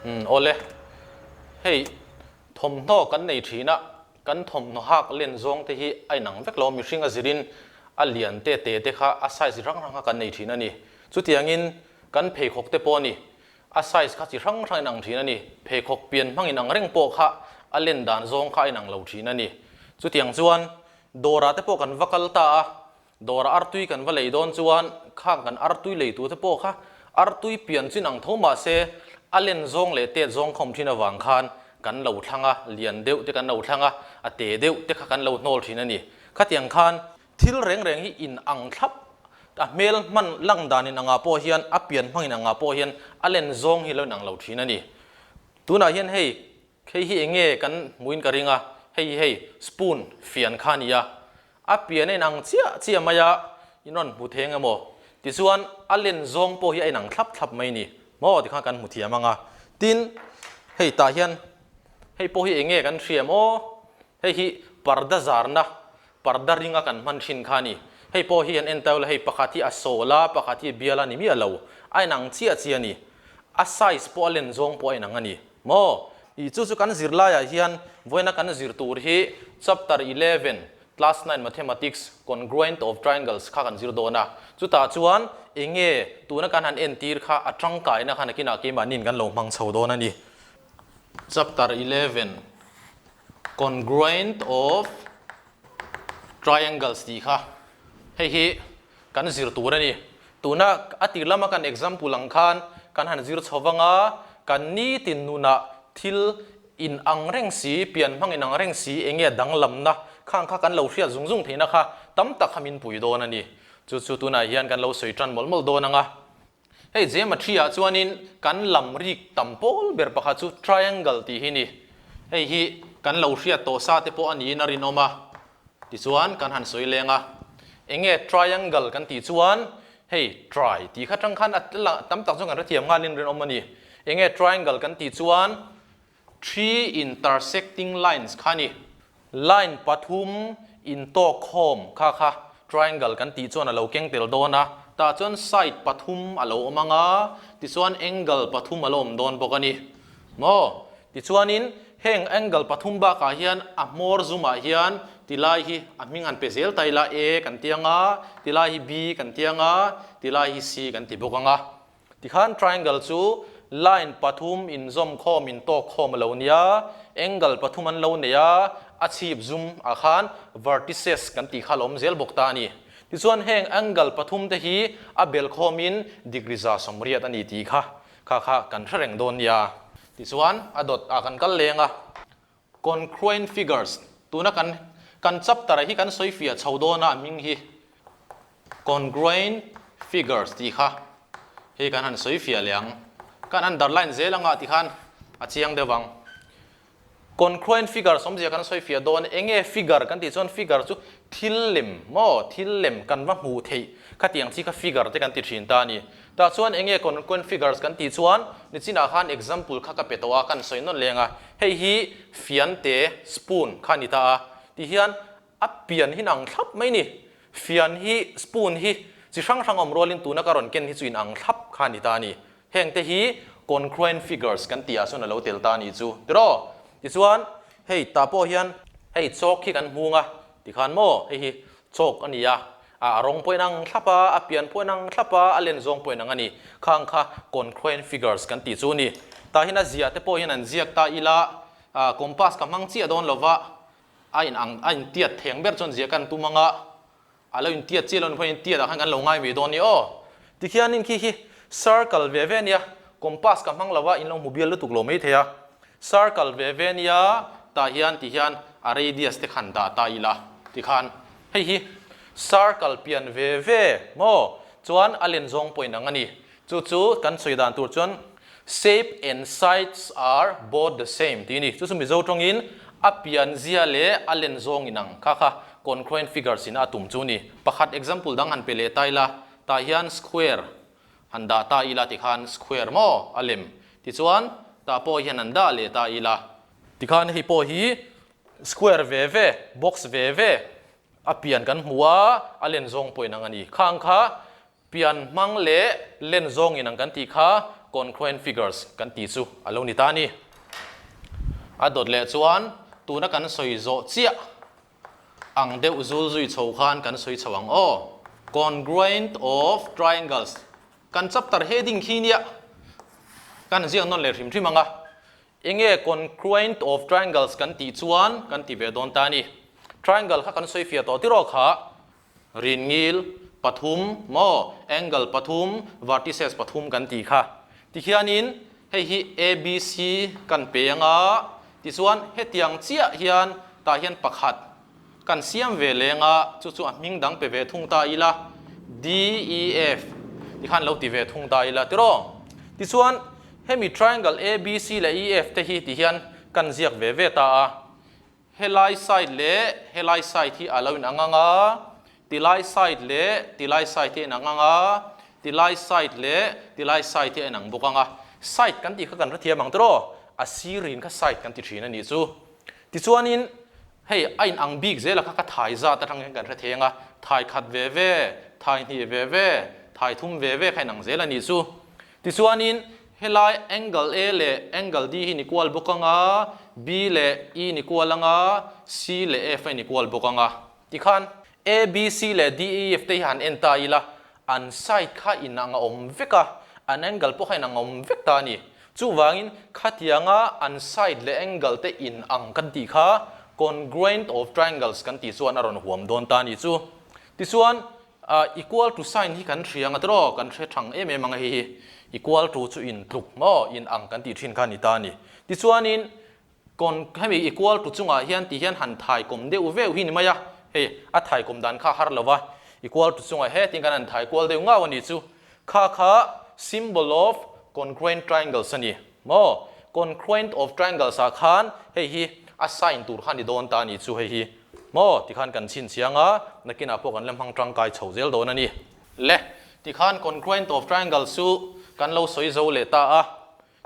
Umm awle, hei thawmhnaw kan nei thin a, kan thawmhnaw hak len zawng te hi a inang vek lo, mihring a zirin a lian te te te kha a size hrang hrang kha kan nei thin a ni. Chutiangin kan pheikhawk te pawh a ni, a size kha chi hrang hrang inang thin a ni. Pheikhawk pian hmang inang reng pawh kha a len dan zawng kha a inang lo thin a ni. Chutiang chuan dawrah te pawh kan va kal ta a, Dawrah artui kan va lei dawn chuan khang kan artui lei tute pawh kha artui pian chin ang tho mah se a len zawng leh tet zawng khawm thin avang khan kan lo thlang a, lian deuh te kan lo thlang a, a te deuh te kha kan lo hnawl thin a ni. Khatiang khan thil reng reng hi in ang thlap, a hmel hman lang dan in angah pawh hian a pian hmang in angah pawh hian a len zawng hi lo in ang lo thin a ni. Tunah hian hei Hei hi enge kan hmuin ka ring a, hei hi hei spoon fian kha a ni a, a pian a inang chiah chiah mai a, in rawn hmu theng emaw? Tichuan a len zawng pawh hi a inang thlap thlap mai ni maw tikhan kan hmu thiam ang a. Tin, hei tah hian hei pawh hi enge kan hria maw? Hei hi parda zarna, parda ringa kan hman thin kha a ni. Hei pawh hi an en tau la, hei pakhat hi a sawl a, pakhat hi a bial a ni miah lo, a inang chiah chiah a ni. A size pawh a len zawng pawh a inang a ni. Maw? I chu chu kan zirlaiah hian vawiina kan zir tur hi Chapter 11, Class 9 Mathematics, Congruent of Triangles kha kan zir dawn a. Chutah chuan enge tuna kan han entir kha a tangkaina kha nakinah keimahniin kan lo hmang chho dawn a ni. Chapter 11, Congruent of Triangles tih kha hei hi kan zir tur a ni. Tuna a tir lama kan example ang khan kan han zir chho vang a, kan nitin nunah thil in ang reng si, pian hmang in ang reng si, eng nge danglamna khang kha kan lo hriat zung zung theihna kha tam tak kha min pui dawn a ni. Chu chu tunah hian kan lo sawi tan mawlh mawlh dawn ang a. Hei geometry ah chuanin kan lam rik tam pawl ber pakhat chu triangle tih hi ni. Hei hi kan lo hriat tawh sa te pawh a niin a rinawm a. Tichuan kan han sawi leng a, enge triangle kan tih chuan hei tri tih kha tang khan a tam tak chuan kan hrethiam nghalin rinawm a ni. Enge triangle kan tih chuan three intersecting lines kha a ni. Line pathum intawk khawm kha kha triangle kan tih chuan a lo keng tel dawn a, tah chuan side pathum a lo awm ang a, tichuan angle pathum a lo awm dawn bawk a ni. Maw? Tichuanin, heng angle pathum bakah hian a hmawr zumah hian tilai hi a hming han pe zel ta ila, A kan ti ang a, tilai hi B kan ti ang a, tilai hi C kan ti bawk ang a. Tikhan triangle chu line pathum inzawm khawm intawk khawm a lo nia, angle pathum an lo nei a, a chhip zum ah khan vertices kan tih kha a lo awm zel bawk ta a ni. Tichuan heng angle pathum te hi a bel khawmin degree 180 a ni tih kha Kha kha kan hre reng dawn nia. Tichuan a dawt ah kan kal leng a. Congruent figures tuna kan kan chapter ah hi kan sawi fiah chho dawn a a hming hi congruent figures tih kha hei kan han sawi fiah leh ang. Kan underline zel anga tikhan a chiang deuh ang. Congruent figures awmzia kan sawi fiah dawn, enge figure kan tih chuan figure chu thil lem maw, thil lem kan va hmuh theih khatiang chi kha figure te kan ti thin ta a ni. Tah chuan enge congruent figures kan tih chuan nichinah khan example kha ka pe tawh a, kan sawi nawn leng a, hei hi fian te spoon kha a ni ta a, tihian a pian hi inang thlap mai ni, fian hi spoon hi chi hrang hrang awm rualin tuna ka rawn ken hi chu inang thlap kha a ni ta a ni. Heng te hi congruent figures kan tih ah chuan a lo tel ta a nih chu tiraw? Tichuan hei tah pawh hian hei chalk hi kan hmung a tikhan maw hei hi chalk a ni a, a rawng pawh inang thlap a, a pian pawh inang thlap a, a len zawng pawh inang a ni. Khang kha congruent figures kan tih chu a ni. Tah hian a ziah te pawh hian an ziak ta ila, compass ka hmang chiah dawn lova a inang a intiat theng ber chuan ziah kan tum ang a, A lo intiat chiah lo ni pawhin intiat ah khan kan lo ngai mai dawn ni aw. Tikhianin khi hi circle ve ve ania, compass ka hmang lo a, in lo hmu bial lutuk lo mai thei a. Circle ve ve ania, tah hian ti hian a radius te khan dah ta ila tikhan hei hi circle pian ve ve maw chuan a len zawng pawhin ang a ni. Chu chu kan sawi dan tur chuan shape and sides are both the same tih a ni. Chu chu Mizo tawngin a pian zia leh a len zawng inang kha kha congruent figures in a tum chu a ni. Pakhat example dang han pe leh ta ila, tah hian square han dah ta ila tikhan square maw a lem tichuan tah pawh hian han dah leh ta ila. Tikhan hei pawh hi square ve ve, box ve ve a pian kan hmu a, a len zawng pawh inang a ni. Khang kha Pian hmang leh len zawng in ang kan tih kha congruent figures kan tih chu a lo ni ta a ni. A dawt leh chuan tuna kan sawi zawh chiah ang deuh zul zui chho khan kan sawi chho ang aw. Congruent of triangles kan chapter heading khi nia kan ziak nawn leh hrim hrim ang a. Enge congruent of triangles kan tih chuan kan ti ve dawn ta a ni. Triangle kha kan sawi fiah tawh tiraw kha. Rinngil pathum maw, angle pathum, vertices pathum kan tih kha. Tikhianin hei hi ABC kan pe anga, tichuan hetiang chiah hian tah hian pakhat kan siam ve leng a, chu chu a hming dang pe ve thung ta ila, DEF tikhan lo ti ve thung ta ila tiraw. Tichuan hemi triangle ABC leh EF te hi tihian kan ziak ve ve ta a. Helai side leh helai side hi a lo inang ang a, tilai side leh tilai side hi a inang ang a, tilai side leh tilai side hi a inang bawk ang a. Side kan tih kha kan hrethiam ang tiraw? A sirin kha side kan ti thin a nih chu. Tichuanin hei a inang bik zela kha ka thai zat atang hian kan hrethei ang a, thai khat ve ve, thai hnih ve ve, thai thum ve ve kha inang zel a nih chu. Tichuanin, helai angle A leh angle D hi ni kual bawk ang a, B leh E ni kual ang a, C leh F a ni kual bawk ang a. Tikhan, A, B, C leh D, E, F te hi han en ta ila, an side kha inang a awm vek a, an angle pawh kha inang a awm vek ta a ni. Chuvangin, khatianga an side leh angle te inang kan tih kha congruent of triangles kan tih chuan a rawn huam dawn ta a ni chu. Tichuan, A equal to sign hi kan hria ang a tiraw? Kan hre thang em em ang a hei hi. Equal to chu in tluk maw? In ang kan tih thin kha a ni ta a ni. Tichuanin con hemi equal to chungah hian ti hian han thai kawm deuh veuh hi ni mai a. Hei a thai kawm dan kha a har lo va. Equal to chungah hetin kan han thai kual deuh ngau a ni chu. Kha kha symbol of congruent triangles a ni maw? Congruent of triangles ah khan hei hi a sign tur kha a ni dawn ta a ni chu hei hi maw? Tikhan kan chhinchhiang a, nakinah pawh kan la hmang tangkai chho zel dawn a ni. Le, tikhan congruent of triangles chu kan lo sawi zo leh ta a.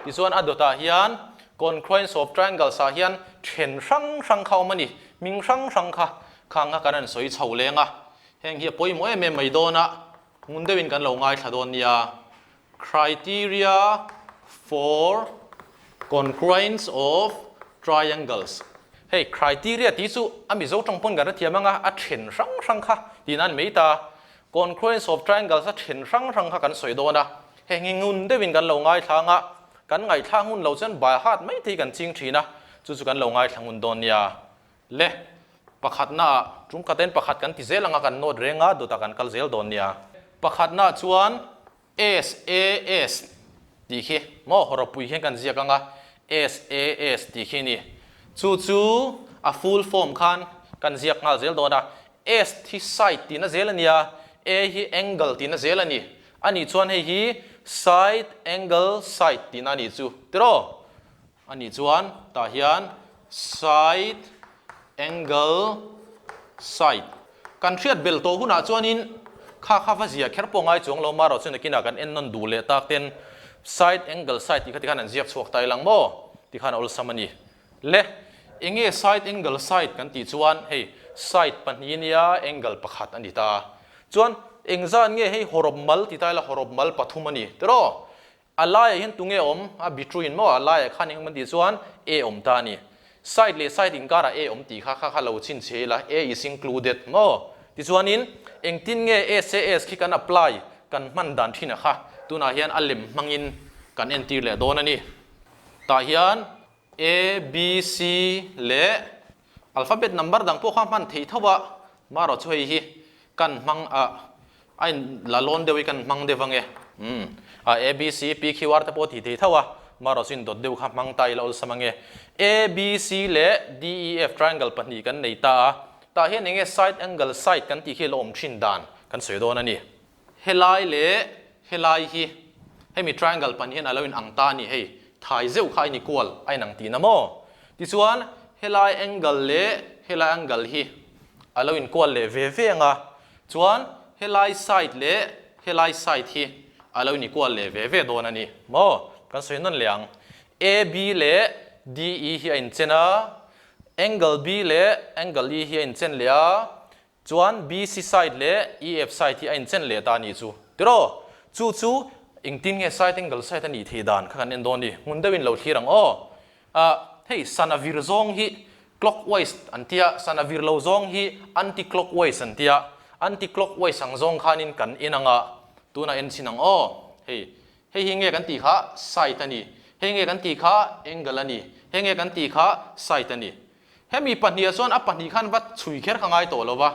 Tichuan a dawtah hian congruence of triangles ah hian then hrang hrang kha awm a ni, hming hrang hrang kha khang kha kan han sawi chho leng a. Heng hi a pawimawh em em mai dawn a. Ngun deuhin kan lo ngaithla dawn nia. Criteria for congruence of triangles. Hei criteria tih chu a Mizo tawng pawn kan hrethiam ang a, a then hrang hrang kha tih nan mai ta. Congruence of triangles a then hrang hrang kha kan sawi dawn a. Heng hi ngun deuhin kan lo ngaithla ang a, kan ngaithla ngun lo chuan by heart mai te hi kan ching thin a, chu chu kan lo ngaithla ngun dawn nia. Le, pakhatna ah tum khatin pakhat kan ti zel anga kan note reng a, dawtah kan kal zel dawn nia. Pakhatna ah chuan SAS tih khi maw hawrawpui hian kan ziak anga SAS tih khi ni. Chu chu a full form khan kan ziak nghal zel dawn a. S hi side tihna zel a nia, A hi angle tihna zel a ni. A nih chuan hei hi side angle side tihna a nih chu tiraw? A nih chuan tah hian side angle side kan hriat bel tawh hunah chuanin kha kha va zia kher pawh ngai chuang lo marawh chu nakinah kan en nawn duh leh tak ten side angle side tih kha tikhan an ziak chhuak ta ilang maw tikhan a awlsam a ni. Le enge side angle side kan tih chuan hei side pahnih nia angle pakhat a ni ta chuan engzat nge hei hawrawp mal ti ta ila hawrawp mal pathum a ni tiraw A laiah hian tunge awm? A between maw? A laiah khan eng awm tih chuan A awm ta a ni. Side leh side inkarah A awm tih kha kha kha lo chhinchhe ila, A is included maw? Tichuanin engtin nge SAS khi kan apply, kan hman dan thin a kha tunah hian a lem hmangin kan entir leh dawn a ni. Tah hian A, B, C leh alphabet number dang pawh kha hman theih tho a, marawh chu hei hi kan hmang a, A in la lawn deuh i kan hmang deuh ange. Umm. A A B C P Q R te pawh ti thei tho a, marawh chu in dawt deuh kha hmang ta ila awlsam ange. A B C leh D E F triangle pahnih kan nei ta a, tah hian enge side angle side kan tih khi a la awm thin dan kan sawi dawn a ni. Helai leh helai hi hemi triangle pahnih hian a lo in ang ta a ni hei, thai zeuh kha a in equal a in ang tihna maw? Tichuan helai angle leh helai angle hi a lo in kual leh ve ve ang a, Chuan helai side leh helai side hi a lo ni kual leh ve ve dawn a ni maw? Kan sawi nawn leh ang. AB leh DE hi a inchen a, angle B leh angle E hi a inchen leh a, chuan BC side leh EF side hi a inchen leh ta a nih chu. Tiraw? Chu chu Engtin nge side angle side a nih theih dan kha kan en dawn ni? Hmun deuhin lo thlir ang aw. Ah, hei sana vir zawng hi clockwise an tia, sana vir lo zawng hi anti-clockwise an tia. Anti-clockwise ang zawng khanin kan en ang a, tunah en chhin ang aw. Hei, hei hi nge kan tih kha side a ni, hei nge kan tih kha angle a ni, hei nge kan tih kha side a ni. Hemi pahniha chuan a pahnih khan va chhui kher kha ngai tawh lo va,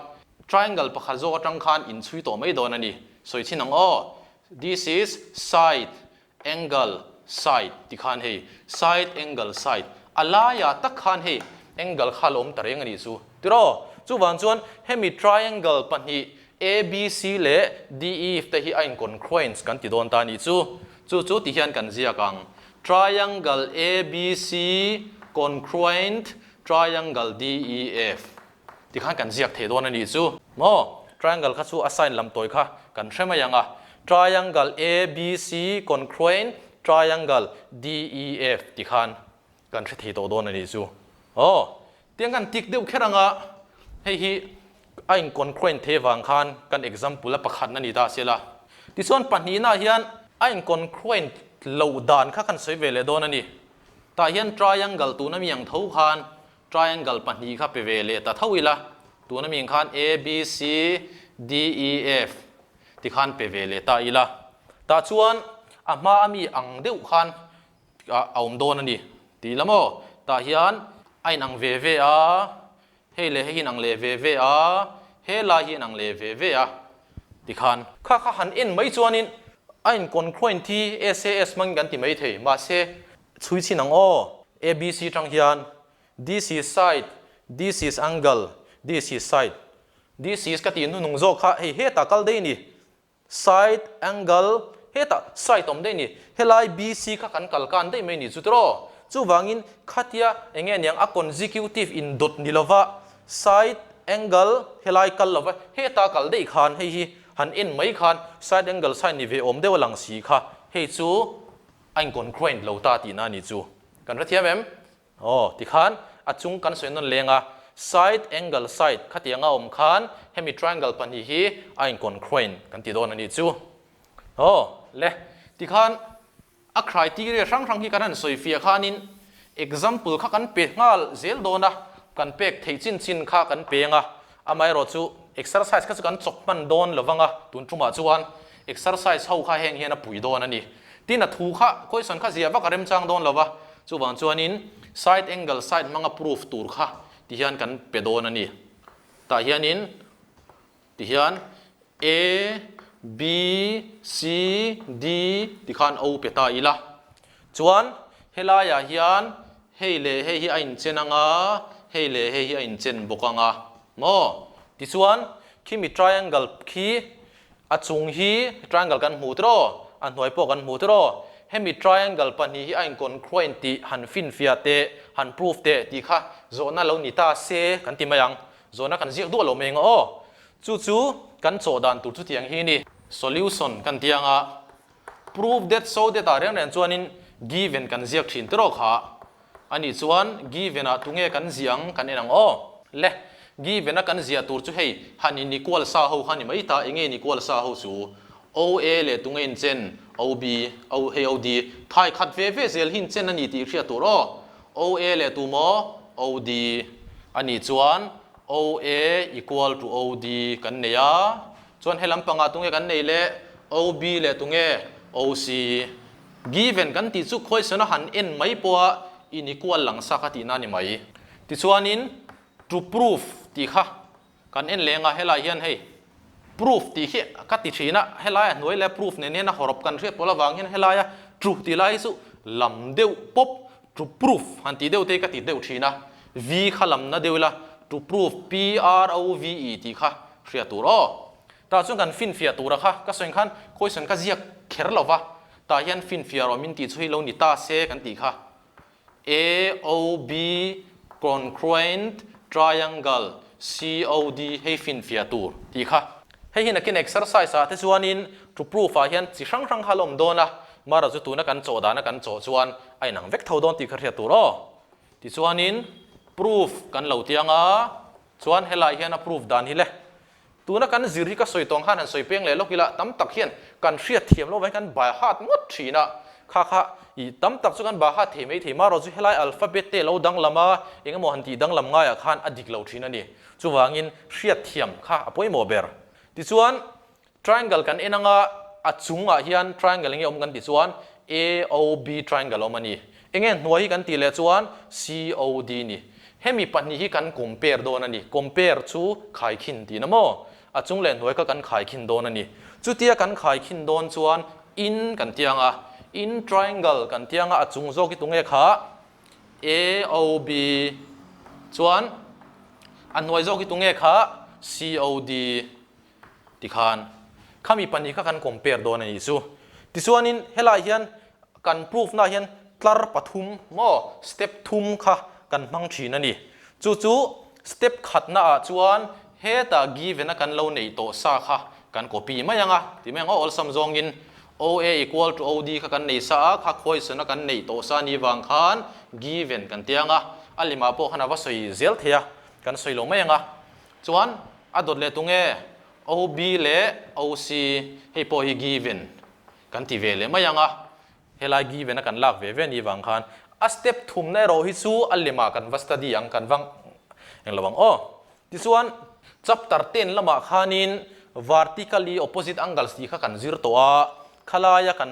triangle pakhat zawk atang khan inchhui tawh mai dawn a ni. Sawi chhin ang aw. This is side, angle, side ti khan hei side, angle, side a laiah tak khan hei angle kha a lo awm ta reng a nih chu. Tiraw? Chuvang chuan hemi triangle pahnih ABC leh DEF te hi a incongruence kan ti dawn ta a nih chu. Chu chu ti hian kan ziak ang. Triangle ABC congruent triangle DEF ti khan kan ziak thei dawn a nih chu. Maw? Triangle kha chu a sign lam tawi kha kan hre mai ang a. Triangle ABC congruent triangle DEF ti khan kan hre thei tawh dawn a nih chu. Aw, tiang kan tik deuh kher ang a, hei hi a incongruent thei avang khan kan example a pakhatna ni ta se la. Tichuan pahnihnaah hian a incongruent loh dan kha kan sawi ve leh dawn a ni. Tah hian triangle tuna mi ang tho khan triangle pahnih kha pe ve leh ta tho ila, tuna mi ang khan A, B, C, D, E, F tikhan pe ve leh ta ila. Tah chuan a hma a mi ang deuh khan a awm dawn a ni tih la maw? Tah hian a inang ve ve a, hei leh hei hi inang leh ve ve a, he lai hi inang leh ve ve a tikhan. Kha kha han en mai chuanin a incongruent hi SAS hmangin kan ti mai thei, mahse chhui chhin ang aw. ABC tang hian this is side, this is angle, this is side, this is ka tih hnuhnung zawk kha hei hetah kal daih a ni. Side angle, hetah side awm daih ni, helai BC kha kan kal kan daih mai ni chu tiraw? Chuvangin khatia eng nge niang a consecutive in dawt ni lova side angle helai kal lova heta kal daih khan hei hi han en mai khan side angle side ni ve awm deuh a lang si kha hei chu a incongruent lo ta tihna a ni chu. Kan hrethiam em? Aw, tikhan a chung kan sawi nawn leng a, side angle side khatianga awm khan hemi triangle pahnih hi a incongruent kan ti dawn a nih chu. Aw, le, tikhan a criteria hrang hrang hi kan han sawi fiah khanin example kha kan pe nghal zel dawn a, kan pek theih chin chin kha kan peng a, amaherawh chu exercise kha chu kan chawp hman dawn lo vang a, tun tumah chuan exercise ho kha heng hian a pui dawn a ni. Tin a thu kha question kha zia vak a remchang dawn lo va, chuvang chuanin side angle side hmanga proof tur kha ti hian kan pe dawn a ni. Tah hianin ti hian A, B, C, D ti khan O pe ta ila. Chuan helaiah hian hei leh hei hi a inchen ang a, hei leh hei hi a inchen bawk ang a maw? Tichuan khimi triangle khi A chung hi triangle kan hmu tiraw? A hnuai pawh kan hmu tiraw? Hemi triangle pahnih hi a incongruent tih han finfiah teh, han proof teh tih kha zawhna lo ni ta se kan ti mai ang. Zawhna kan ziak duah lo mai ang aw. Chu chu kan chawh dan tur chutiang hi ni. Solution kan ti ang a, prove that so that ah reng reng chuanin given kan ziak thin tiraw kha. A nih chuan given ah tunge kan ziah ang kan en ang aw. Le, given a kan ziah tur chu hei han in equal sa ho kha ni mai ta, enge in equal sa ho chu? OA leh tunge in chen OB, O hei OD, thai khat ve ve zel hi in chen a ni tih hriat tur aw. OA leh tu maw? OD. A nih chuan OA equal to OD kan nei a, chuan he lampangah tunge kan nei le? OB leh tunge? OC. Given kan tih chu question a han en mai pawha inequal lang sa kha tihna a ni mai. Tichuanin to proof tih kha kan en leng a, helai hian hei proof tih khi ka ti thin a, helaia hnuai leh proof nen hian a hawrawp kan hriat pawl avang hian helaia to tih lai hi chu lam deuh pawp to proof han tih deuh te hi ka ti deuh thin a, V kha lamna deuh ila to proof P-R-O-V-E tih kha hriat tur aw. Tah chuan kan finfiah tura kha ka sawi khan question ka ziak kher lo va, tah hian finfiah rawh min tih chu hi lo ni ta se kan tih kha. A O B congruent triangle C O D hei finfiah tur tih kha. Hei hi nakin exercise ah te chuanin to proof ah hian chi hrang hrang kha a la awm dawn a, mara chu tuna kan chawh dana kan chawh chuan a inang vek tho dawn tih kha hriat tur aw. Tichuanin proof kan lo tiang a, chuan helai hian a proof dan hi le. Tuna kan zir hi ka sawi tawng khan han sawi peng leh lawk ila, tam tak hian kan hriat thiam loh avangin kan by heart ngawt thin a, kha kha ih tam tak chu kan by heart thei mai thei marawh chu helai alphabet te lo danglam a, eng emaw han tih danglam ngaiah khan a dik lo thin a ni. Chuvangin hriat thiam kha a pawimawh ber. Tichuan Triangle kan en anga a chungah hian triangle enge awm kan tih chuan AOB triangle a awm a ni. Enge hnuai hi kan tih leh chuan COD ni. Hemi pahnih hi kan compare dawn a ni. Compare chu khaikhin tihna maw? A chung leh hnuai kha kan khaikhin dawn a ni. Chutia kan khaikhin dawn chuan in kan ti anga, in triangle kan ti anga a chung zawk hi tunge kha AOB chuan a hnuai zawk hi tunge kha COD. Tikhan khami pahnih kha kan compare dawn a nih chu. Tichuanin helai hian kan proof na hian tlar pathum maw step thum kha kan hmang thin a ni. Chu chu step khatna ah chuan hetah given a kan lo nei tawh sa kha kan copy mai ang a, ti mai ang aw awlsam zawngin OA equal to OD kha kan nei sa a, kha question a kan neih tawh sa ni vang khan given kan ti ang a, a limah pawh khan a va sawi zel thei a, kan sawi lo mai ang a. Chuan a dawt leh tunge OB leh OC hei pawh hi given kan ti ve leh mai ang a, helai given a kan lak ve ve ni vang khan a step thumna erawh hi chu a lemah kan va study ang kan va englo ang aw. Tichuan chapter 10 lamah khanin vertically opposite angles tih kha kan zir tawh a, khalaia kan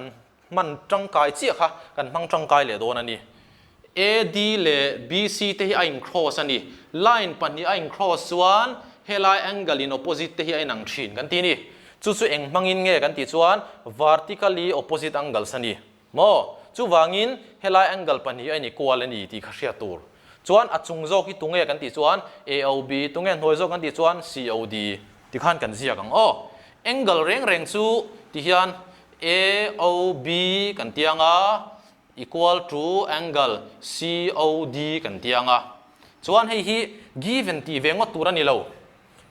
hman tangkai chiah kha kan hmang tangkai leh dawn a ni. AD leh BC te hi a in cross a ni. Line pahnih a in cross chuan helai angle in opposite te hi a inang thin kan ti a ni. Chu chu eng hmangin nge kan tih chuan vertically opposite angles a ni maw? Chuvangin helai angle pahnih a in equal a ni tih kha hriat tur. Chuan a chung zawk hi tunge kan tih chuan AOB, tunge hnuai zawk kan tih chuan COD tikhan kan ziak ang aw. Angle reng reng chu tihian AOB kan ti ang a, equal to angle COD kan ti ang a. Chuan hei hi given tih ve ngawt tur a ni lo.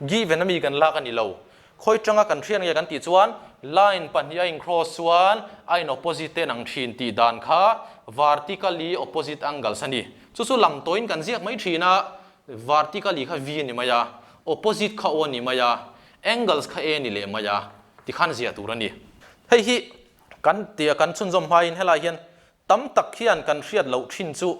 Given a mi kan lak a ni lo. Khawi tanga kan hriat nge kan tih chuan line pahnih a in cross chuan a in opposite te nang thin tih dan kha vertically opposite angles a ni. Chu chu lam tawhin kan ziak mai thin a, vertically kha V a ni mai a, opposite kha O a ni mai a, angles kha A a ni leh mai a tikhan ziah tur a ni. Hei hi kan tia kan chhunzawm hmain helai hian Tam tak hian kan hriat loh thin chu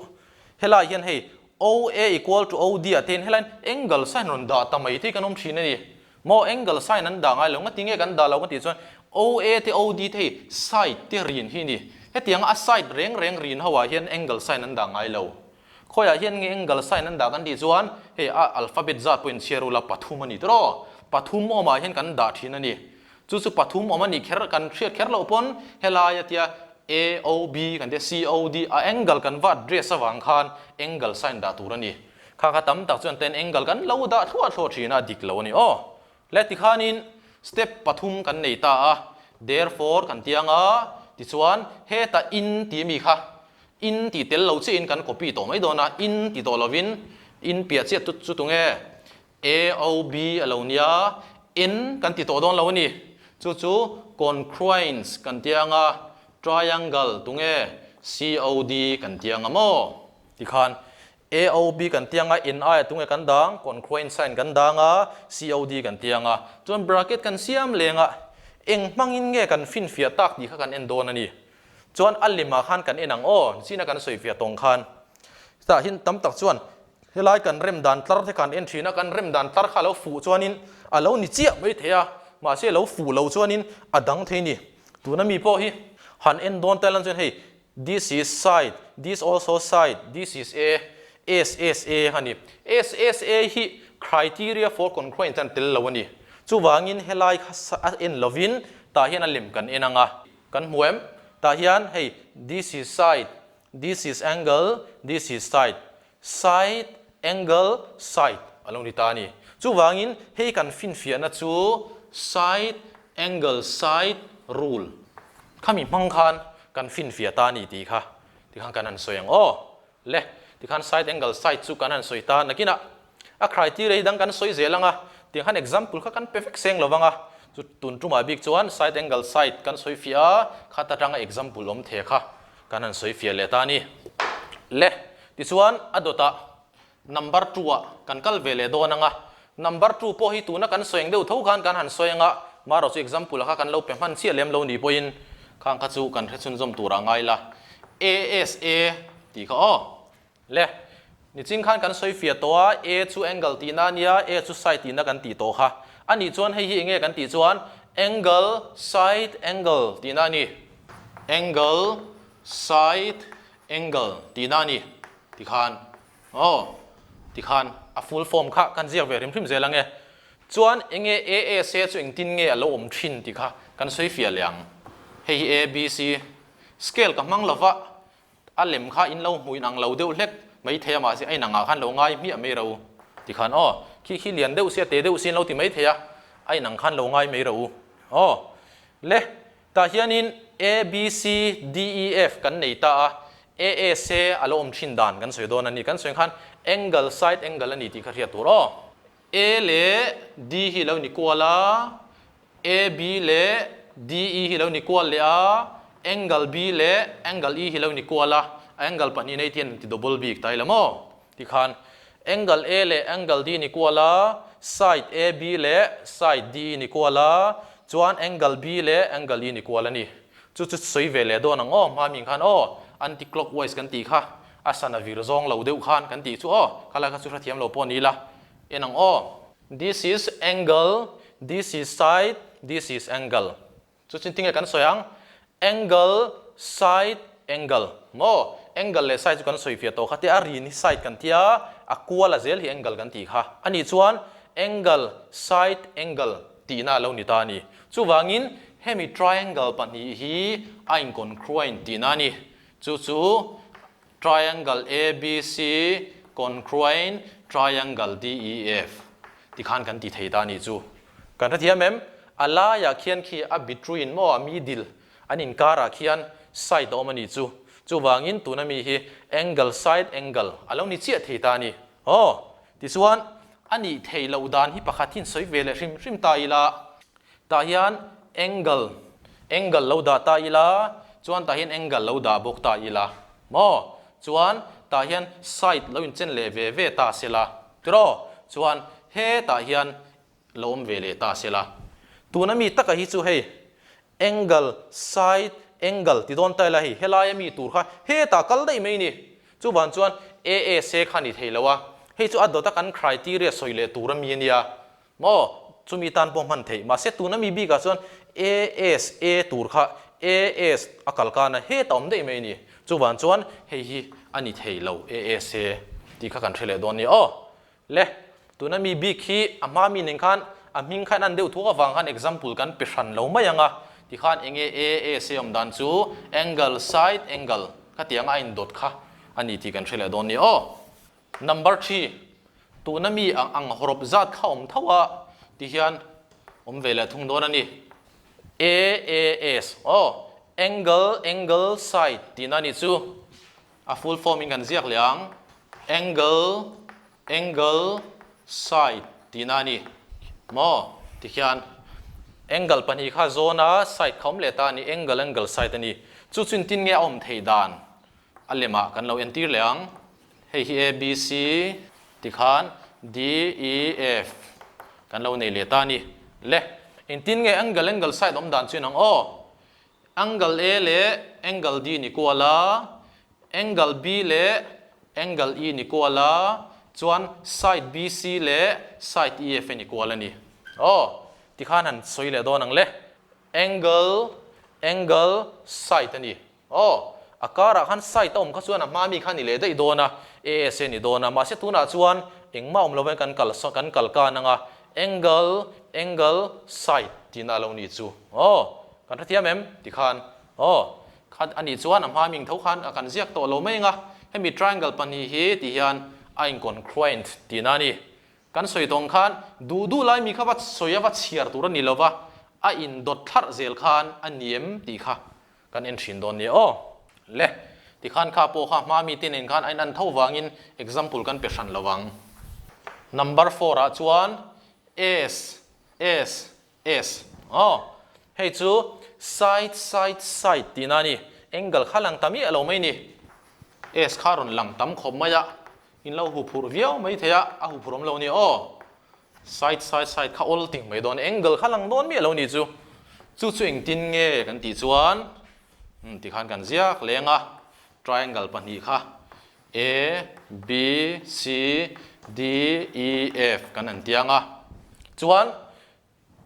helai hian hei OA equal to OD ah te hian helaiin angle sign rawn dah ta mai te hi kan awm thin a ni. Maw angle sign an dah ngai lo nga tinge kan dah lo ka tih chuan OA te OD te hei side te rin hi a ni. Hetianga a side reng reng rin ho ah hian angle sign an dah ngai lo. Khawiah hian nge angle sign an dah kan tih chuan hei a alphabet zat pawh inchhiar ula pathum a ni tawh. Pathum awmah hian kan dah thin a ni. Chu chu pathum awm a nih kher kan hriat kher loh pawn helai a tia A O B kan tia C O D a angle kan va address avang khan angle sign dah tur a ni. Kha kha tam tak chuan ten angle kan lo dah thluah thluah thin a dik lo a ni aw. Le tikhanin step pathum kan nei ta a therefore kan tia anga tichuan hetah in tih mi kha in tih tel lo chiahin kan copy tawh mai dawn a in ti tawh lovin in piah chiah chu tunge AOB a lo nia, N kan ti tawh dawn lo a ni. Chu chu congruence kan ti ang a, triangle tunge COD kan ti ang a maw? Tikhan AOB kan ti ang a, N aia tunge kan dang, congruence sign kan dang a, COD kan ti ang a. Chuan bracket kan siam leng a, eng hmangin nge kan finfiah tak tih kha kan en dawn a ni. Chuan a limah khan kan en ang aw, zina kan sawifiah tawng khan. Tah hian tam tak chuan Helai kan rem dan tlar te kan en thin a, kan rem dan tlar kha a lo fuh chuanin a lo ni chiah mai thei a, mahse a lo fuh lo chuanin a dang thei ni. Tuna mi pawh hi han en dawn ta lan chuan hei this is side, this also side, this is A, S S A a ni. S S A hi criteria for congruence an tel lo a ni. Chuvangin helai kha a en lovin tah hian a lem kan en ang a, kan hmu em? Tah hian hei this is side, This is angle, this is side. Side, angle, side a lo ni ta a ni. Chuvangin hei kan finfiahna chu side, angle, side rule khami hmang khan kan finfiah ta a ni tih kha tikhan kan han sawi ang aw. Le, tikhan side, angle, side chu kan han sawi ta nakinah a criteria hi dang kan sawi zel ang a, tiang khan example kha kan pe vek seng lo vang a, chu tun tumah bik chuan side angle side kan sawi fiah a, khat atanga example awm the kha kan han sawi fiah leh ta a ni. Le, tichuan a dawtah number two ah kan kal ve leh dawn ang a, Number 2 pawh hi tuna kan sawi ang deuh tho khan kan han sawi anga, marawh chu example kha kan lo pe hman chiah lem lo ni pawhin khang kha chu kan hre chhunzawm tur a ngai la. ASA tih kha aw. Le, nichin khan kan sawi fiah tawh a, A chu angle tihna a nia, A chu side tihna kan tih tawh kha. A nih chuan hei hi enge kan tih chuan angle, side, angle tihna a ni. Angle, side, angle tihna a ni tikhan aw tikhan a full form kha kan ziak ve hrim hrim zel ang e. Chuan enge ASA chu engtin nge a lo awm thin tih kha kan sawi fiah leh ang. Hei hi ABC scale ka hmang lova A lem kha in lo hmuh in ang lo deuh hlek mai thei a, mahse a inangah khan lo ngai hmiah mai ro ti khan aw, khi khi lian deuh sia te deuh si an lo ti mai thei a, a inang khan lo ngai mai ro u aw. Le, tah hianin A, B, C, D, E, F kan nei ta a, A, A, C a lo awm thin dan kan sawi dawn a ni, kan sawi khan angle, side angle a ni tih kha hriat tur aw. A leh D hi lo ni kual a, A, B leh D, E hi lo ni kual leh a, angle B leh angle E hi lo ni kual a, angle pahnih nei te hian an ti double bik ta ila maw? Tikhan angle A leh angle D ni kual a, side A, B leh side D, E ni kual a, chuan angle B leh angle E ni kual a ni. Chu chu sawi ve leh dawn ang aw, hma ming khan aw, anti-clockwise kan tih kha, a sana vir zawng lo deuh khan kan tih chu aw, khalai kha chu hrethiam lo pawh ni ila, en ang aw. This is angle, this is side, this is angle. Chu chin tinge kan sawi ang? Angle, side, angle. Maw? Angle leh side chu kan sawi fiah tawh kha tia a rin hi side kan tia, a kual a zel hi angle kan tih kha. A nih chuan angle, side, angle tihna a lo ni ta a ni. Chuvangin hemi triangle pahnih hi a incongruent tihna a ni. Chu chu Triangle ABC congruent triangle DEF tikhan kan ti thei ta a nih chu. Kan hrethiam em? A laiah khian khi a between maw a middle an inkarah khian side a awm a nih chu. Chuvangin tuna mi hi angle side angle a lo ni chiah thei ta a ni. Aw, tichuan a nih theih loh dan hi pakhat hi sawi ve leh hrim hrim ta ila. Tah hian angle, angle lo dah ta ila, chuan tah hian angle lo dah bawk ta ila maw? Chuan tah hian side lo inchen leh ve ve ta sela, tiraw? Chuan hetah hian lo awm ve leh ta sela. Tuna mi taka hi chu hei angle, side, angle ti dawn ta ila hei helaia mi tur kha hetah kal daih mai ni. Chuvan chuan ASA kha ni thei lo a, hei chu a dawta kan criteria sawi leh tur ami a nia. Maw? Chumi tan pawh hman theih. Mahse tuna mi bikah chuan ASA tur kha AS a kal kan a, heta awm daih mai a ni. Chuvang chuan hei hi a ni thei lo ASA tih kha kan hre leh dawn nia aw. Le, tuna mi bik hi a hma mi nen khan a hming khan an deuh thuak avang khan example kan pe hran lo mai ang a, tikhan enge ASA awm dan chu angle, side, angle khatiang a indawt kha a ni tih kan hre leh dawn nia aw. Number thi, Tuna mi ang ang hawrawp zat kha awm tho a ti hian awm ve leh thung dawn a ni. A A S aw, angle angle side tihna a nih chu. A full form in kan ziak leh ang. Angle angle side tihna a ni. Maw? Ti hian angle pahnih kha zawn a side kha awm leh ta a ni. Angle angle side a ni. Chu chu engtin nge a awm theih dan? A lemah kan lo entir leh ang. Hei hi A, B, C tikhan D, E, F kan lo nei leh ta a ni. Le, engtin nge angle angle side awm dan chu inang aw? Angle A leh angle D ni kual a, angle B leh angle E ni kual a, chuan side B C leh side E F a ni kual a ni. Aw, tikhan han sawi leh dawn ang le. Angle angle side a ni. Aw, a karah khan site a awm kha chuan a hma mi kha ni leh daih dawn a, ASA ni dawn a, mahse tunah chuan engmah awm lovin kan kal kan kal kan ang a, angle, angle, site tihna a lo nih chu. Aw, kan hrethiam em? Ti khan, aw, kha a nih chuan a hma ming tho khan a kan ziak tawh lo mai ang a, hemi triangle pahnih hi ti hian a incongruent tihna a ni. Kan sawi tawng khan duh duh lai mi kha va sawi a va chhiar tur a ni lova, a indawt thlarh zel khan a ni em tih kha Kan en thin dawn nia aw. Le, tikhan kha pawh kha hma mite nen khan a in-an tho vangin example kan pe hran lo ang. Number four ah chuan S, S, S aw. Hei chu side, side, side tihna a ni. Angle kha lang ta miah lo mai ni. S kha rawn lang tam khawp mai a, in lo huphurh viau mai thei a, a huphurh awm lo nia aw. Side side side kha awl ting mai dawn angle kha lang dawn miah lo ni chu. Chu chu engtin nge kan tih chuan umm tikhan kan ziak leng a triangle pahnih kha A B C D E F kan han tiang a chuan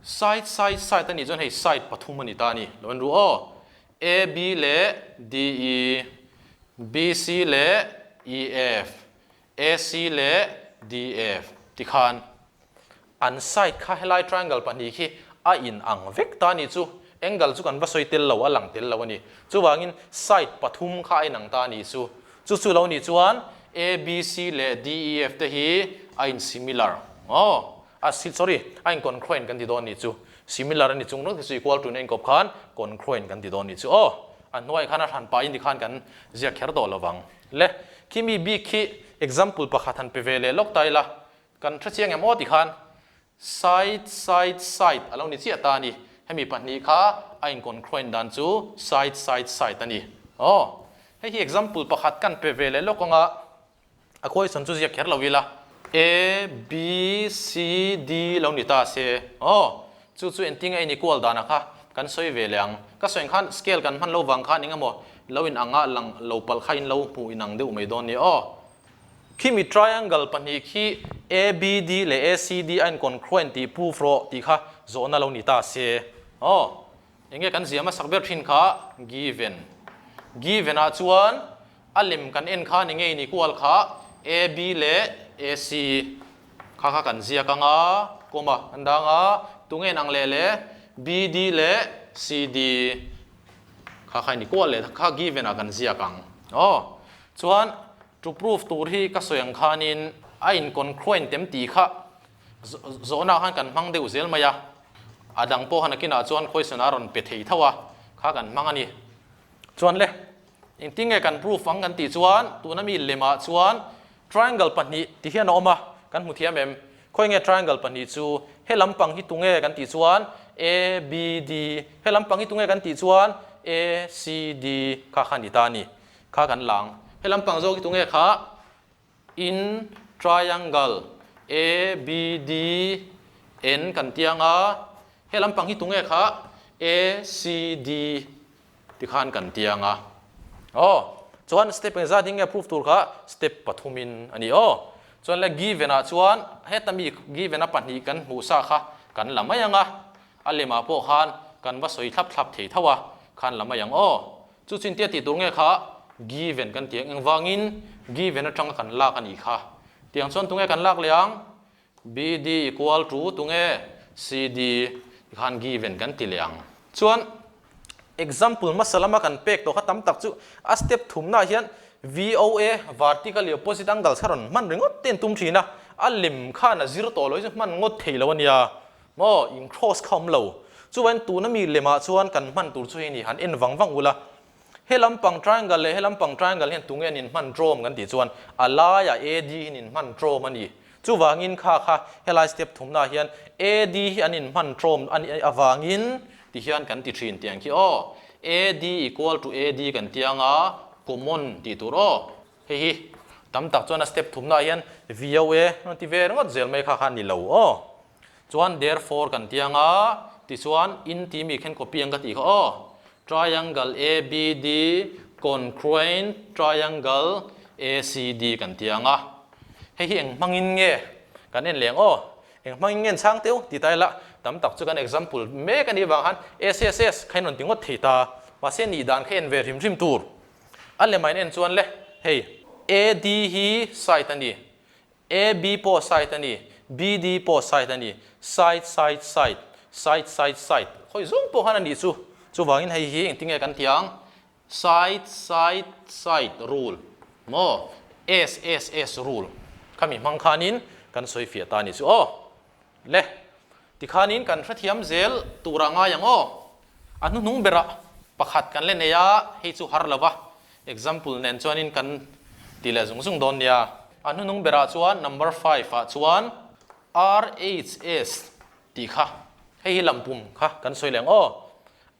Side side side a nih chuan hei side pathum a ni ta a ni. Lo en ru aw. A B leh D E, B C leh E F, A C leh D F tikhan an side kha helai triangle pahnih khi a in ang vek ta a nih chu. Angle chu kan va sawi tel lo, a lang tel lo a ni. Chuvangin side pathum kha a inang ta a nih chu. Chu chu lo nih chuan A B C leh D E F te hi a in similar. Aw. A si sorry, a in congruent kan ti dawn nih chu. Similar a ni chung ringawt khi chu equal to in a inkawp khan congruent kan ti dawn nih chu aw. A hnuaiah khan a hran pahin tikhan kan ziak kher tawh lovang. Le, khi mi bik khi example pakhat han pe ve leh lawk ta ila, kan hre chiang em aw tikhan side side side a lo ni chiah ta a ni. Hemi pahnih kha a in congruent dan chu side side side a ni. Aw, hei hi example pakhat kan pe ve leh lawk anga. A question chu ziak kher lo ila. A, B, C, D lo ni ta se. Aw, chu chu engtin nge inequal dan a kha kan sawi ve leh ang. Ka sawi ang khan scale kan hman lo vang khan eng emaw lo in anga lang lo palh kha in lo hmuh in ang deuh mai dawn nia aw. Khimi triangle pahnih khi A, B, D leh A, C, D a incongruent tih proof rawh tih kha zawhna lo ni ta se. Aw, enge kan ziah hmasak ber thin kha given. Given ah chuan A lem kan en kha ni ngei ni kual kha AB leh AC kha kha kan ziak ang a, comma kan dang a, tunge in ang leh le BD leh CD kha kha ni kual leh kha given ah kan ziak ang. Aw, chuan to prove tur hi ka sawi ang khanin a in congruent em tih kha zawhna khan kan hmang deuh zel mai a, a dang pawh khan nakinah chuan question a rawn pe thei tho a, kha kan hmang a ni. Chuan le. Engtin nge kan proof ang kan tih chuan tuna mi lemah chuan triangle pahnih ti hian a awm a, kan hmu thiam em? Khawi nge triangle pahnih chu? He lampang hi tunge kan tih chuan A, B, D, he lampang hi tunge kan tih chuan A, C, D kha kha ni ta a ni. Kha kan lang. He lampang zawk hi tunge kha? In triangle A, B, D, N kan tiang a, he lampang hi tunge kha? A, C, D tikhan kan tiang a. Aw, chuan step engzat hi nge proof tur kha step pathum in a ni aw. Chuan le given ah chuan heta mi given a pahnih kan hmuh sa kha kan la mai ang a, a lemah pawh khan kan va sawi thlap thlap thei tho a, khan la mai ang aw. Chu chu intia tih tur nge kha given kan ti ang, engvangin given atanga kan lak a nih kha. Tiang chuan tunge kan lak leh ang? BD equal to tunge CD khan given kan ti leh ang. Chuan example hmasa lama kan pek tawh kha tam tak chu a step thumnaah hian VOA, vertically opposite angles kha rawn hman ringawt te an tum thin a, a lem khan a zir tawh lo hi chu hman ngawt thei lo a nia maw, in cross kha awm lo. Chuvain tuna mi lemah chuan kan hman tur chu hei ni han en vang vang ula. He lampang triangle leh he lampang triangle hian tunge an inhman trawm kan tih chuan a laiah AD hi an inhman trawm a ni. Chuvangin kha kha helai step thumnaah hian AD hi an inhman trawm a nih avangin ti hian kan ti thin tih ang khi aw. AD equal to AD kan ti anga common tih tur aw. Hei hi tam tak chuan a step thumnaah hian VOA an ti ve ringawt zel mai kha kha a ni lo aw. Chuan therefore kan ti anga, tichuan in tih mi khen copy ang ka tih kha aw. Triangle ABD congruent triangle ACD kan ti anga. Hei hi eng hmangin nge kan en leng aw. Eng hmangin nge an chhang teu ti ta ila tam tak chu kan example mek a nih vang khan SSS kha in rawn ti ngawt thei ta. Mahse nih dan kha en ve hrim hrim tur. A lema in en chuan le hei AD hi side a ni. AB pawh side a ni, BD pawh side a ni, side, side, side, side, side, side, khawi zawng pawh khan a nih chu. Chuvangin hei hi engtin nge kan ti ang? Side, side, side rule maw? S, S, S rule khami hmang khanin kan sawi fiah ta a nih chu aw. Le, tikhanin kan hrethiam zel turah ngai ang aw. A hnuhnung berah pakhat kan le nei a, hei chu har lo va, example nen chuanin kan ti leh zung zung dawn nia. A hnuhnung berah chuan number five ah chuan RHS tih kha, hei hi lampum kha kan sawi leh ang aw.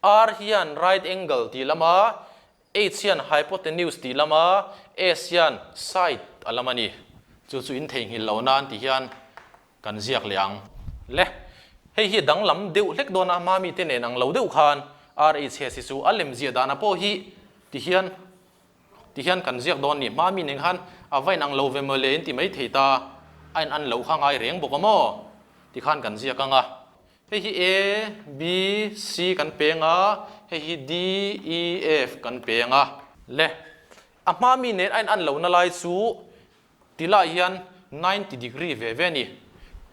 R hian right angle tih lama H hian hypotenuse tih lama S hian side a lam a ni. Chu chu in theihnghilh loh nan ti hian. Kan ziak leh ang. Le, hei hi danglam deuh hlek dawn a, Mami te nen ang lo deuh khan RHS hi chu a lem ziah dana pawh hi ti hian ti hian kan ziak dawn ni. Mami nen khan a va inang lo ve mawle in ti mai thei ta, a in an loh kha ngai reng bawk a maw? Ti khan kan ziak ang a. Hei hi A, B, C kan peng a, hei hi D, E, F kan peng a. Le, a hma mi nen a in an lohna lai chu Ti lai hian 90 degree ve ve a ni.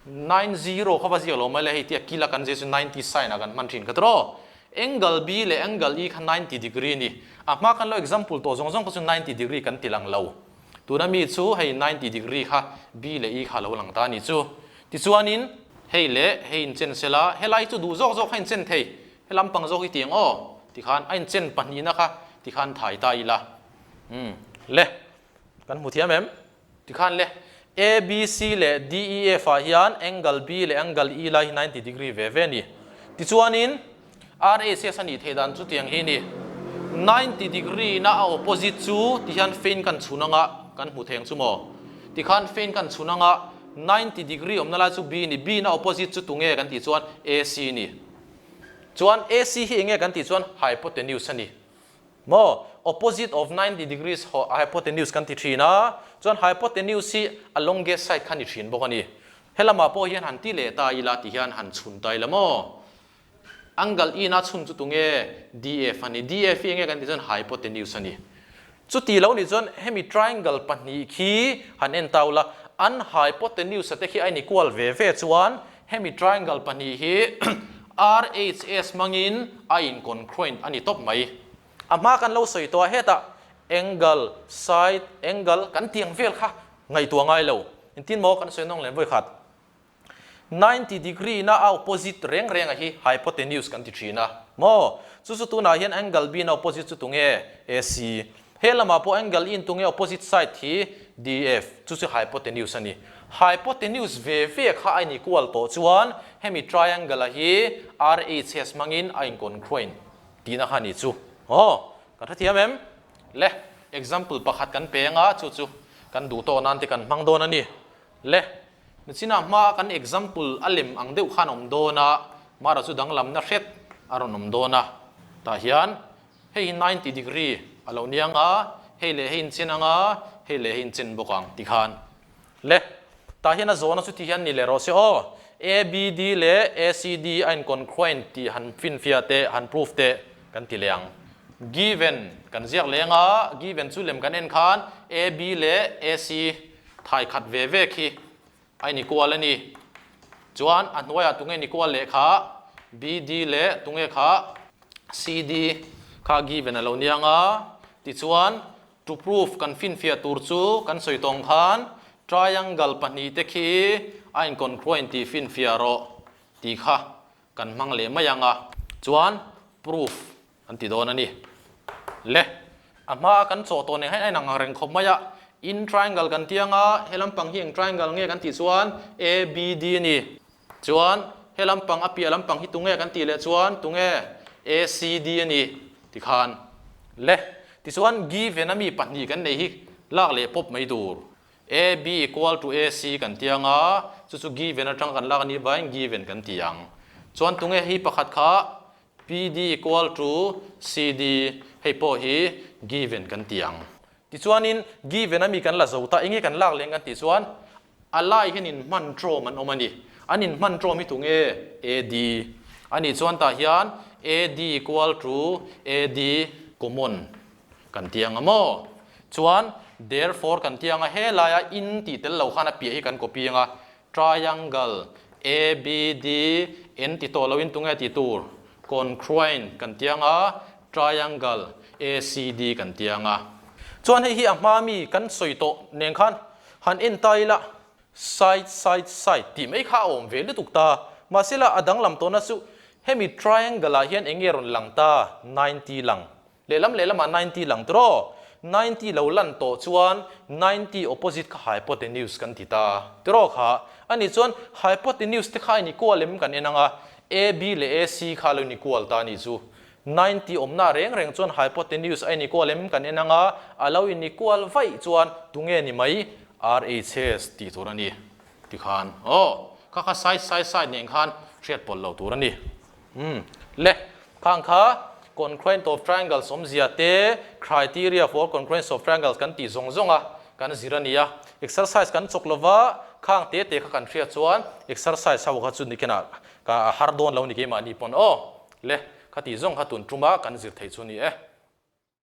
90 kha va ziak lo mai le, hei tia kila kan zir chu 90 sign ah kan hman thin kha tawh. Angle B leh angle E kha 90 degree a ni. A hma khan lo example tawh zawng zawng kha chu 90 degree kan ti lang lo. Tuna mi chu hei 90 degree kha B leh E kha a lo lang ta a ni chu. Tichuanin hei leh hei inchen sela, helai chu duh zawk zawk kha inchen thei, he lampang zawk hi tiang aw tikhan a inchen pahnihna kha tikhan thai ta ila. Umm le. Kan hmu thiam em? Tikhan le, A, B, C leh D, E, F ah hian angle B leh angle E lai hi 90 degree ve ve a ni. Tichuanin, RHS a nih theih dan chu tiang hi a ni. 90 degree na a opposite chu tihian fein kan chhun anga kan hmu theng chu maw? Tikhan fein kan chhun anga 90 degree awmna lai chu B a ni. B na opposite chu tunge kan tih chuan AC a ni. Chuan AC hi enge kan tih chuan hypotenuse a ni. Maw? Opposite of 90 degrees hypotenuse kan ti thin a, chuan hypotenuse hi a longest side kha ni thin bawk a ni. Helamah pawh hian han ti leh ta ila ti hian han chhun ta ila maw? Angle in a chhun chu tunge? DF a ni. DF hi enge kan tih chuan hypotenuse a ni. Chuti lo nih chuan hemi triangle pahnih khi han en ta ula, an hypotenuse te khi a inikual ve ve chuan hemi triangle pahnih hi RHS hmangin a incongruent a ni tawp mai. A hma kan lo sawi tawh a, hetah angle, side, angle kan tiang vel kha ngaihtuah ngai lo. Engtin maw kan sawi nawng lem vawi khat. 90 degree na a opposite reng reng a hi hypotenuse kan ti thin a maw? Chu chu tunah hian angle B na opposite chu tunge? AC. He lamah pawh angle E in tunge opposite side hi? DF. Chu chu hypotenuse a ni. Hypotenuse ve ve kha a in equal tawh chuan hemi triangle a hi RHS hmangin a in congruent tihna kha a ni chu. Aw, ka hrethiam em? Le, example pakhat kan pe anga chu chu kan duh tawh nan te kan hmang dawn a ni. Le, nichinah hmaa kan example a lem ang deuh khan a awm dawn a, mara chu danglamna hret a rawn awm dawn a. Tah hian hei hi 90 degree a lo ni ang a, hei leh hei inchen ang a, hei leh hei inchen bawk ang ti khan. Le, tah hian a zawhna chu ti hian ni leh rawh se aw, ABD leh ACD a incongruent tih han finfiah teh, han proof teh kan ti leh ang. Given kan ziak leng a, given chu lem kan en khan AB leh AC Thai khat ve ve khi a in ikual a ni. Chuan a hnuaiah tunge in ikual leh kha BD leh tunge kha CD kha given a lo niang a. Tichuan to proof kan finfiah tur chu kan sawi tawng khan triangle pahnihte khi a in congruent tih finfiah rawh tih kha kan hmang leh mai ang a. Chuan proof An ti dawn a ni. Le, a hmaa kan chawh tawh nen hian a inang ang reng khawp mai a. In triangle kan ti ang a, he lampang hi eng triangle nge kan tih chuan ABD a ni. Chuan he lampang a piah lampang hi tunge kan tih leh chuan tunge ACD a ni tikhan. Le, tichuan given a mi pahnih kan neih hi lak leh pawp mai tur. AB equal to AC kan ti ang a, chu chu given atang kan lak a nih vangin given kan ti ang. Chuan tunge hi pakhat kha PD equal to CD, hei pawh hi given kan ti ang. Tichuanin given a mi kan la zo ta, enge kan lak leng kan tih chuan a lai hian in hman trawm an awm a ni. An in hman trawm hi tunge? AD. A nih chuan tah hian AD equal to AD common kan ti ang a maw? Chuan therefore kan ti ang a, helaia in tih tel lo khan a piah hi kan copy ang a, Triangle ABD en ti tawh loin tunge tih tur? Congruent kan ti ang a, triangle ACD kan ti ang a. Chuan hei hi a hma mi kan sawi tawh nen khan han en ta ila, side side side tih mai kha a awm ve lutuk ta. Mahsela a danglam tawhna chu hemi triangle ah hian enge rawn lang ta? 90 lang. Lehlam lehlamah 90 lang tiraw? 90 lo lan tawh chuan 90 opposite kha hypotenuse kan ti ta tiraw kha? Ani chuan hypotenuse te kha a inequal em kan en ang a, AB leh AC kha a lo inequal ta a nih chu. 90 awmna reng reng chuan hypotenuse a inequal em kan en ang a, a lo inequal vaih chuan tunge ni mai? RHS tih tur a ni tikhan aw. Kha kha side side side nen khan hriat pawlh lo tur a ni. Umm le, khang kha congruent of triangles awmzia te, criteria for congruence of triangles kan tih zawng zawng a kan zir a ni a. Exercise kan chawk lova, khang te te kha kan hriat chuan exercise ho kha chu nikinah ka har dawn lo ni keimahni pawn aw. Le, kha tih zawng kha tun tuma kan zir thei chu a ni e.